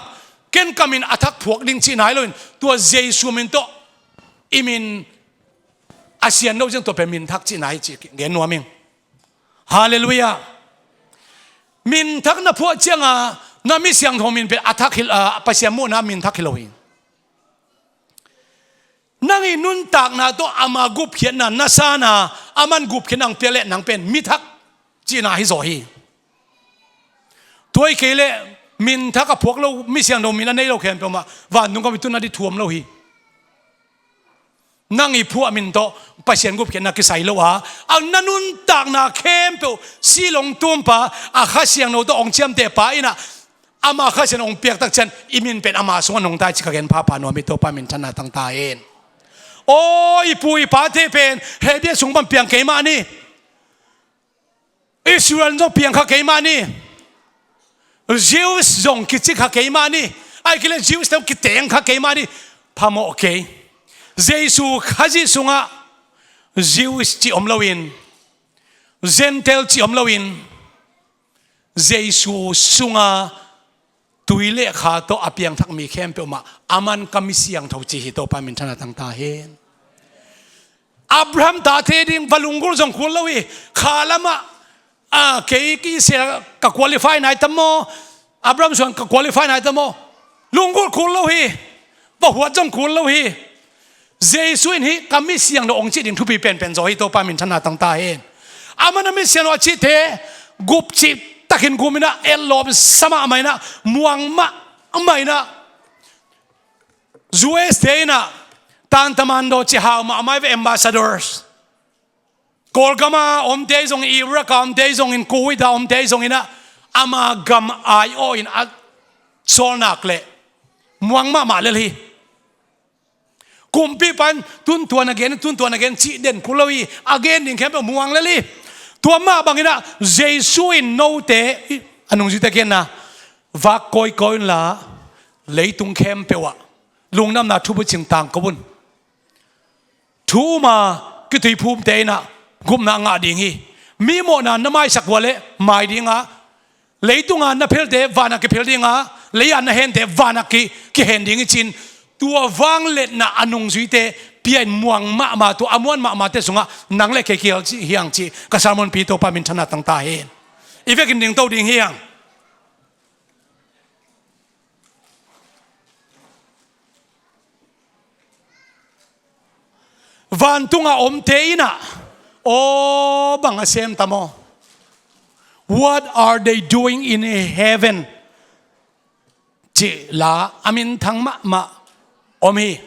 ken ka min a thak phuak ding cihna hi loin, tua Jesu min tawh i min a siang lo ciang tua pen min thak cihna hi cih gen nuam ing. Halleluiah. Min thak na phuah ciang a, na mi siangtho min pen a thak hi, a, Pasian muhna min thak hi lo hi. Nang i nuntakna tawh ama gupkhiatna na san a, aman gupkhiatna hong piak leh nang pen mi thak cihna hi zaw hi. Tua hi kei leh min thak a phuak lo, mi siangtho min a nei lo khempeuh mah vantung gam i tun a ding thuam lo hi. Nang i phuah min tawh Pasian gupkhiatna kisai lo a, a na nuntakna khempeuh seal hong tumpa, a Kha Siangtho tawh hong ciamtehpa in ah, ama Kha Siangtho hong piak tak ciang i min pen ama sungah nungta hi cih ka gen phapha nuam hi. Topa minthanna tang ta hen. Aw, i pu i pate pen Hebrew sung pan piang kei mah ni. Israel zong piang kha kei mah ni. Jews zong kici kha kei mah ni. Ahih kei leh Jews zong kiteng kha kei mah ni. Phamawh kei. Jesu Khazih sungah Jews cih om loin, Gentile cih om loin, Jesu sunga tui le kha tawh a piangthak mi khempeuh mah aman ka mi siangtho ci hi. Topa minthanna tang ta hen. Abraham tate ding va lunggulh zong kul lo hi. Kha lamah, a, kei kisia ka qualify nai tam maw? Abraham suan ka qualify nai tam maw? Lunggulh kul lo hi. Va huat zong kul lo hi. Jesu in hih ka mi siangtho hong cih ding thupi penpen zaw hi. Topa minthanna tang ta hen. Aman a mi siangtho a cihte gupcih takin gum in ah, etlawm sa mahmah in ah, muang mahmah in ah, U S te in ah, tantamando cih hau mahmah hi ve, ambassadors. Kawlgama omte zong, Iraq a omte zong in, Kuwait a omte zong in ah, ama gam ai-awh in a sawl nak leh muang mahmah lel hi. Kumpipa in tun tua na gen, tun tua na gen cih den kul lo hi. A gen ding khempeuh muang lel hi. Tua mah bangin ah Jesu in note, a nungzuite genna, vak kawikawi unla, leitung khempeuh ah lungdamna thubucing tangko un. Thu um a, kituiphumte in ah gupna a ngah ding hi. Mi mawhna na maisak uh leh mai dinga, leitunga na phelte vanah kiphel dinga, leia na hente vanah ki, kihen ding hi cin. Tua vangliatna a nungzuite pia in muang mahmah, tua a muan mahmahte sungah nang le kei kihel hi hang cih ka sermon pi Topa minthanna tang ta hen. I vekin dingto ding hi hang. Vantunga omte in ah, aw, bang a sem tam aw? What are they doing in heaven? Cih la a minthang mahmah om hi.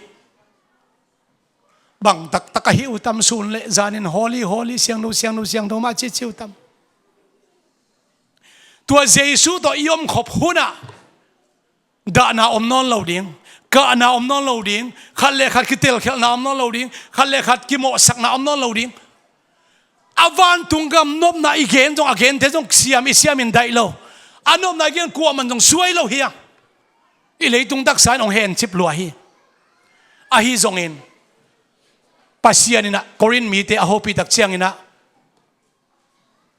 Bang taktak a hi uh tam, sun le zanin holy, holy, siangtho, siangtho, siangtho mah cici uh tam. Tua Jesu tawh i omkhop hunah dahna om nawn lo ding, kahna om nawn lo ding, khat le khat kitelkhialhna om nawn lo ding, khat le khat kimawhsakna om nawn lo ding. A vantung gam nopna i gen zong, a gente zong siam i siamin daih lo. A nopna i gen kuaman zong suai lo hi a, i leitung taksa in hong hencip lua hi. Ahi zongin Pasian in ah Korin mite a hopih tak ciangin ah,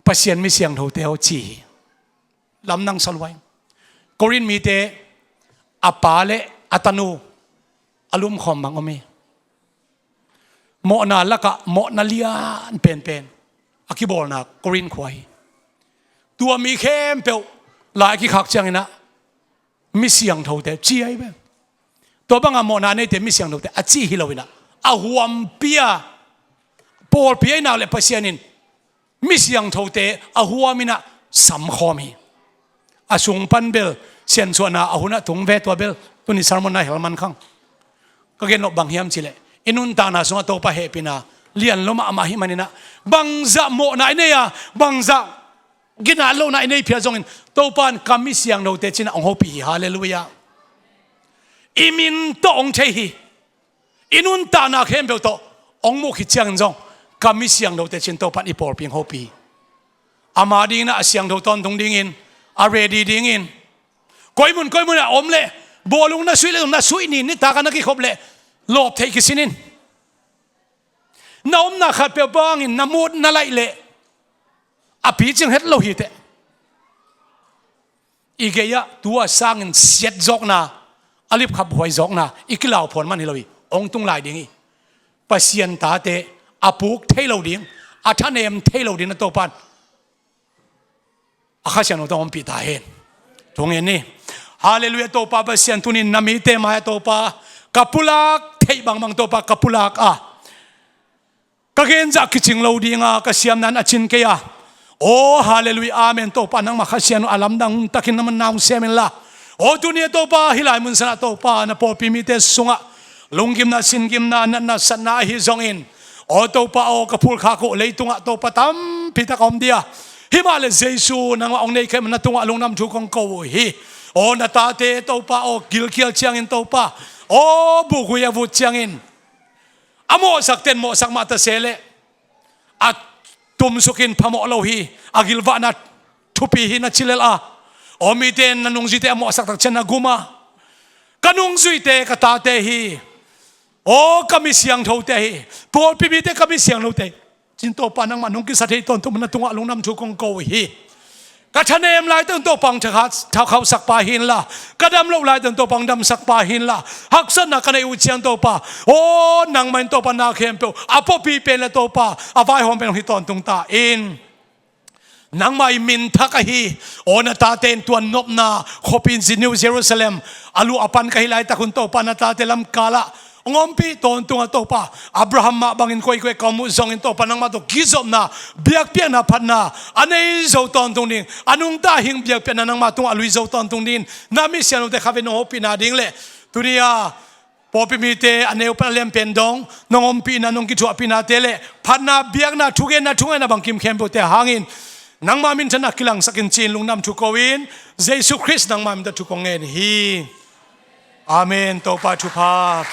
Pasian mi siangthote aw ci hi. Lamdang sa lua hi. Korin mite, a pa le a tanu a lumkhawm bang om hi. Mawhna lakah mawhna lian penpen a kibawlna Korin khua hi. Tua mi khempeuh lai a kikhak ciangin ah mi siangthote ci ahi ve. Tua banga mawhna a neite mi siangthote a ci hi lo in ah, a huampi a, pawlpi a i nak le Pasian in mi siangthote a huam in ah samkhawm hi. A sung pan bel siansuahna a hun ah tung ve, tua bel tuni sermon na hel man khang. Ka gen loh bang hiam cih leh, i nuntakna sungah Topa hehpihna lian lo mahmah hi manin ah, bangzah mawhna i nei a, bangzah ginat lohna i nei phial zongin Topa in ka mi siangthote ci in ah hong hopih hi. Halleluiah. I min tawh hong thei hi. I nuntakna khempeuh tawh hong muh khit ciangin zong ka mi siangthote ci in Topa in i pawlpi hong hopih hi. Ama dingin ah a siangtho tawntung dingin, a ready dingin, koi mun koi mun ah om leh, bawlung na suih leh, na suih ni, nitak a na kikhop leh lawp theih kisin in. Na omna khatpeuh bangin na mut na laih leh a picing het lo hi teh. I gei-ah tua sangin siat zawkna, a lipkhaphuai zawkna i kilauphuan man hi lo hi. Hong tung lai ding hi. Pasian tate a puk thei lo ding, a thanem thei lo ding na Topa in a Kha Siangtho tawh ompih ta hen. Thu ngen ni. Halleluiah. Topa Pasian, tunin na mite mai-ah Topa ka pulak theih bangbang Topa ka pulak a, ka genzah kicing lo dinga ka siamna in a cin kei a. Aw, halleluiah, amen. Topa, nangmah Kha Siangtho a lamdang takin na man na hong sem inla. Aw, tuni-ah Topa, hih lai mun sanah Topa, na pawlpi mite sungah lunggimna, singimna, natna, satna ahi zongin, aw Topa aw, ka phulkhak uh leitungah Topa tampi tak a om dia. Himahleh Jesu, nangmah hong nei kei mah na tungah lungdam thu kong ko uh hi. Aw, na tate Topa aw, gilkial ciangin Topa, aw, bukgui a vut ciangin, a mawhsak ten mawhsak mah ta se leh, a tumsukin phamawh lo hi, a gilvahna thupi hi na ci lel a. Aw, mite in na nungzuite a mawhsak tak ciang na gum a, ka nungzuite ka tate hi. Aw, ka mi siangthote hi. Pawlpi mite ka mi siangthote hi. Cin Topa, nangmah nong kisa thei tawntung na tungah lungdam thu kong ko uh hi. Ka thanem laitakin Topa hong thakhauh, thakhauhsak pa hi inla, ka dam loh laitakin Topa hong damsak pa hi inla, haksatna ka neih uh ciang Topa, aw, nangmah in Topa na khempeuh a puapi pen le Topa a vaihawm pen hong hi tawntung ta in. Nangmah i min thak ahi, aw, na tate in tua nopna khuapi in New Jerusalem a luah a pan ka hih laitak hun Topa, na tate lamkalah hong ompih tawntung a Topa, Abraham mah bangin koikoi ka om uh zongin Topa, nangmah tawh kizopna, biakpiakna phatna a nei zo tawntung ding, a nungta hing biakpiakna nangmah tungah a lui zo tawntung dingin na mi siangthote khatvei nong hopihna ding le tuni-a pawlpi mite a neu pan a lianpen dong nong ompihna, nong kithuahpihnate le phatna, biakna, thugenna, thungetna bangkim khempeuhte hangin nangmah minthanna kilangsak in ci-in lungdam thu ko-in, Jesu Khrist nangmah min tawh thu kong ngen hi. Amen. Topa thupha.